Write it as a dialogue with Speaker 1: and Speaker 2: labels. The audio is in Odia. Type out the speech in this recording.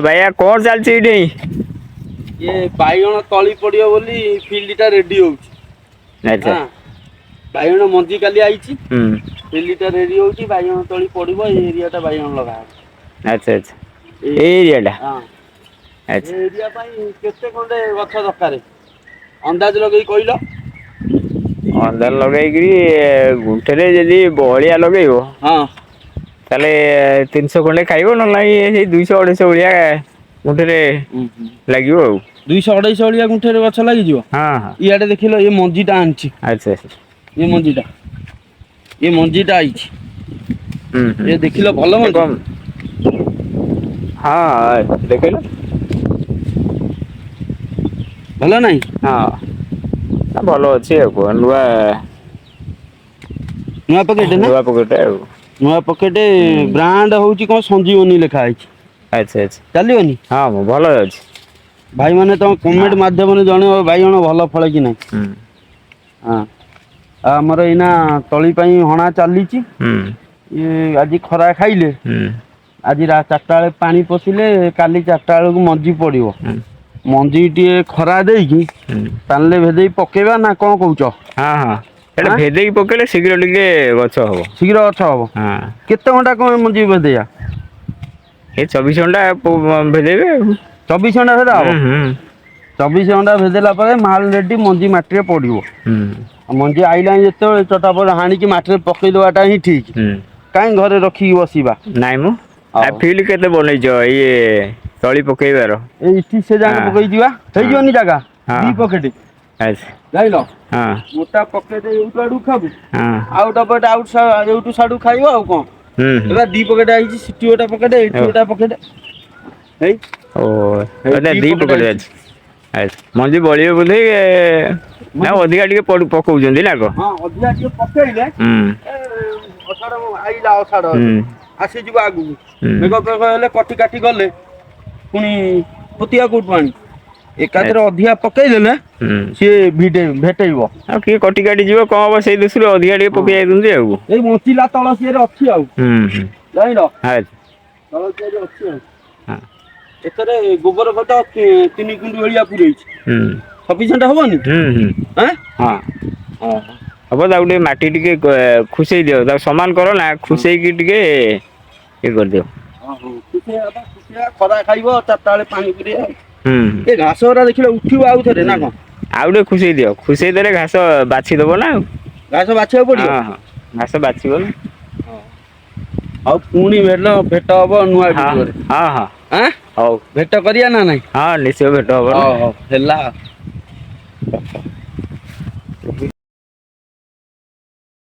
Speaker 1: ଭାଇଆ, କ'ଣ ଚାଲିଛି ଏଇଠି?
Speaker 2: ଇଏ ବାଇଗଣ ତଳି ପଡିବ ବୋଲି ଫିଲ୍ଡଟା ରେଡି ହଉଛି।
Speaker 1: ଆଚ୍ଛା।
Speaker 2: ହଁ, ବାଇଗଣ ମଞ୍ଜି କାଲି ଆଇଛି। ଫିଲ୍ଡଟା ରେଡି ହଉଛି, ବାଇଗଣ ତଳି ପଡିବ। ଏଇ ଏରିଆଟା ବାଇଗଣ ଲଗା ହବ।
Speaker 1: ଆଚ୍ଛା ଆଚ୍ଛା, ଏଇ ଏରିଆଟା?
Speaker 2: ହଁ।
Speaker 1: ଆଚ୍ଛା।
Speaker 2: ଏ ଏରିଆ ପାଇଁ କେତେ ଖଣ୍ଡେ ଗଛ ଦରକାର, ଅନ୍ଦାଜ ଲଗେଇ କହିଲ?
Speaker 1: ଅନ୍ଦାଜ ଲଗେଇକିରି ଗୁଣ୍ଠେରେ ଯଦି ବହଳିଆ ଲଗେଇବ, ତାହେଲେ 300 ଖଣ୍ଡେ ଖାଇବ, ନହେଲେ ନାହିଁ ସେଇ 200 250 ଭଳିଆ ଗୁଣ୍ଠେରେ ଲାଗିବ ଆଉ।
Speaker 2: 200 250 ଭଳିଆ ଗୁଣ୍ଠେରେ ଗଛ ଲାଗିଯିବ?
Speaker 1: ହଁ।
Speaker 2: ଇଆଡେ ଦେଖିଲ, ଏ ମଞ୍ଜିଟା ଆଣିଛି।
Speaker 1: ଆଚ୍ଛା ଆଚ୍ଛା।
Speaker 2: ଏ ମଞ୍ଜିଟା ଆଇଛି। ଏ ଦେଖିଲ, ଭଲ ମଞ୍ଜି?
Speaker 1: କମ, ହଁ, ଦେଖିଲ।
Speaker 2: ଭଲ ନାହିଁ?
Speaker 1: ହଁ, ଭଲ ଅଛି। ଆଉ କଣ ନୂଆ?
Speaker 2: ନୂଆ ପକେଟ ନା?
Speaker 1: ନୂଆ ପକେଟ ଆଉ।
Speaker 2: ନୂଆ ପକେଟ। ବ୍ରାଣ୍ଡ ହଉଛି କଣ, ସଞ୍ଜୀବନୀ ଲେଖା ହେଇଛି।
Speaker 1: ଆଚ୍ଛା ଆଚ୍ଛା।
Speaker 2: ଚାଲିବନି?
Speaker 1: ହଁ, ମୁଁ ଭଲ ଅଛି।
Speaker 2: ଭାଇମାନେ, ତମ କମେଣ୍ଟ ମାଧ୍ୟମରେ ଜଣେଇବ ବାଇଗଣ ଭଲ ଫଳେ କି ନାହିଁ। ହଁ, ଆଉ ଆମର ଏଇନା ତଳି ପାଇଁ ହଣା ଚାଲିଛି। ଇଏ ଆଜି ଖରା ଖାଇଲେ, ଆଜି 4ଟା ବେଳେ ପାଣି ପଶିଲେ କାଲି 4ଟା ବେଳକୁ ମଞ୍ଜି ପଡିବ। ମଞ୍ଜି ଟିକେ ଖରା ଦେଇକି ପାଣିରେ ଭେଦେଇ ପକେଇବା ନା କଣ କହୁଛ?
Speaker 1: ହଁ, ଏଇଟା
Speaker 2: ଆଁ?
Speaker 1: ଭେଦେଇକି ପକେଇଲେ ଶୀଘ୍ର ଟିକେ ଗଛ ହବ।
Speaker 2: ଶୀଘ୍ର ଗଛ ହବ?
Speaker 1: ହଁ।
Speaker 2: କେତେ ଘଣ୍ଟା କଣ ମଞ୍ଜି ଭେଦେଇବା?
Speaker 1: ଏ 24 ଘଣ୍ଟା ଭେଦେଇବେ ଆଉ।
Speaker 2: 24 ଘଣ୍ଟା ଭେଦା ହବ?
Speaker 1: ହୁଁ ହୁଁ
Speaker 2: 24 ଘଣ୍ଟା ଭେଦେଲା ପରେ ମାଲ ରେଡି, ମଞ୍ଜି ମାଟିରେ ପଡିବ। ଆଉ ମଞ୍ଜି ଆଇଲାଣି ଯେତେବେଳେ, ଚଟାପଟ ହାଣିକି ମାଟିରେ ପକେଇ ଦେବାଟା ହିଁ ଠିକ। କାହିଁ ଘରେ ରଖିକି ବସିବା?
Speaker 1: ନାଇଁ ମୁଁ
Speaker 2: ହଉ।
Speaker 1: ଫିଲ୍ଡ କେତେ ବନେଇଛ ଇଏ ତଳି ପକେଇବାର?
Speaker 2: ଏଇଠି ସେ ଯାକେ ପକେଇ ଯିବା, ହେଇଯିବନି ଜାଗା?
Speaker 1: ହଁ।
Speaker 2: ଦି ପକେଟ।
Speaker 1: ଆଚ୍ଛା।
Speaker 2: ଜାଣିଲ, ମୋଟା ପକେଟ ଏଇଠୁ ଆଡୁ ଖାବୁ, ଆଉ ଗୋଟେ ପକେଟ ଆଉ ଏଇଠୁ ସାଡୁ ଖାଇବ, ଆଉ କଣ?
Speaker 1: ହୁଁ ହୁଁ
Speaker 2: ଏବେ ଦି ପକେଟ ଆଇଛି, ସିଟି ଗୋଟେ ପକେଟ, ଏଇଠି ଗୋଟେ ପକେଟ ଏଇ।
Speaker 1: ଓ।
Speaker 2: ଏଇ
Speaker 1: ଏଇଟା
Speaker 2: ଦି
Speaker 1: ଦି
Speaker 2: ପକେଟ
Speaker 1: ପକେଟ
Speaker 2: ଆଇଛି।
Speaker 1: ଅଛି। ଆଚ୍ଛା, ମଞ୍ଜି ବଳିବ ବୋଧେ ନା ଅଧିକା ଟିକେ ପକଉଛନ୍ତି ନା କଣ?
Speaker 2: ହଁ, ଅଧିକା ଟିକେ ପକେଇଲେ ଅଷାଢ଼ ଆଇଲା, ଅଷାଢ଼ ଆସିଯିବ ଆଗକୁ। ମେଘ ଫେଘ ହେଲେ କଟି କାଟି ଗଲେ ପୁଣି ପୋତିଆ କୋଉଠୁ ଆଣି? ଏକାଥରେ ଅଧିକା ପକେଇଦେଲେ ସିଏ ଭିଡେ ଭେଟେଇବ।
Speaker 1: ଆଉ କିଏ କଟି କାଟି ଯିବ, କଣ ହବ, ସେଇ ଦୃଷ୍ଟିରୁ ଅଧିକା ଟିକେ ପକେଇ ଯାଇଛନ୍ତି ଆଉ।
Speaker 2: ଏଇ ବଞ୍ଚିଲା ତଳ ସିଏରେ ଅଛି ଆଉ।
Speaker 1: ହୁଁ ହୁଁ
Speaker 2: ଜାଣିଲ,
Speaker 1: ଆଚ୍ଛା।
Speaker 2: ତଳ ସିଏରେ ଅଛି ଆଉ। ଏଥିରେ ଗୋବର ଖତ 3 କୁଣ୍ଡୁ ଭଳିଆ ପୁରେଇଛି। ସଫିସିଏଣ୍ଟ ହବନି?
Speaker 1: ହୁଁ ହୁଁ
Speaker 2: ଆଁ?
Speaker 1: ହଁ, ହବ। ତାକୁ ଟିକେ ମାଟି ଟିକେ ଖୁସେଇ ଦିଅ, ତାକୁ ସମାନ କର ନା, ଖୁସେଇକି ଟିକେ ଇଏ କରିଦିଅ।
Speaker 2: ଖୁସିଆ ବା, ଖୁସିଆ ଖରା ଖାଇବ, 4ଟା ବେଳେ ପାଣି ପୁରେଇବା।
Speaker 1: ହୁଁ।
Speaker 2: ଏ ଘାସ ଗୁରା ଦେଖିଲେ ଉଠିବ ଆଉ ଥରେ ନା କଣ?
Speaker 1: ଆଉ ଟିକେ ଖୁସେଇ ଦିଅ, ଖୁସେଇ ଦେଲେ ଘାସ ବାଛି ଦବ ନା ଆଉ।
Speaker 2: ଘାସ ବାଛିବାକୁ ପଡିବ?
Speaker 1: ହଁ, ଘାସ ବାଛିବ ନା।
Speaker 2: ଆଉ ପୁଣି ଭେଟ ହବ ନୂଆ ଭିଡିଓରେ।
Speaker 1: ହଁ।
Speaker 2: ଆଁ?
Speaker 1: ହଉ।
Speaker 2: ଭେଟ କରିବା ନା ନାଇଁ?
Speaker 1: ହଁ, ନିଶ୍ଚୟ ଭେଟ ହବ ନା।
Speaker 2: ହଉ, ହେଲା।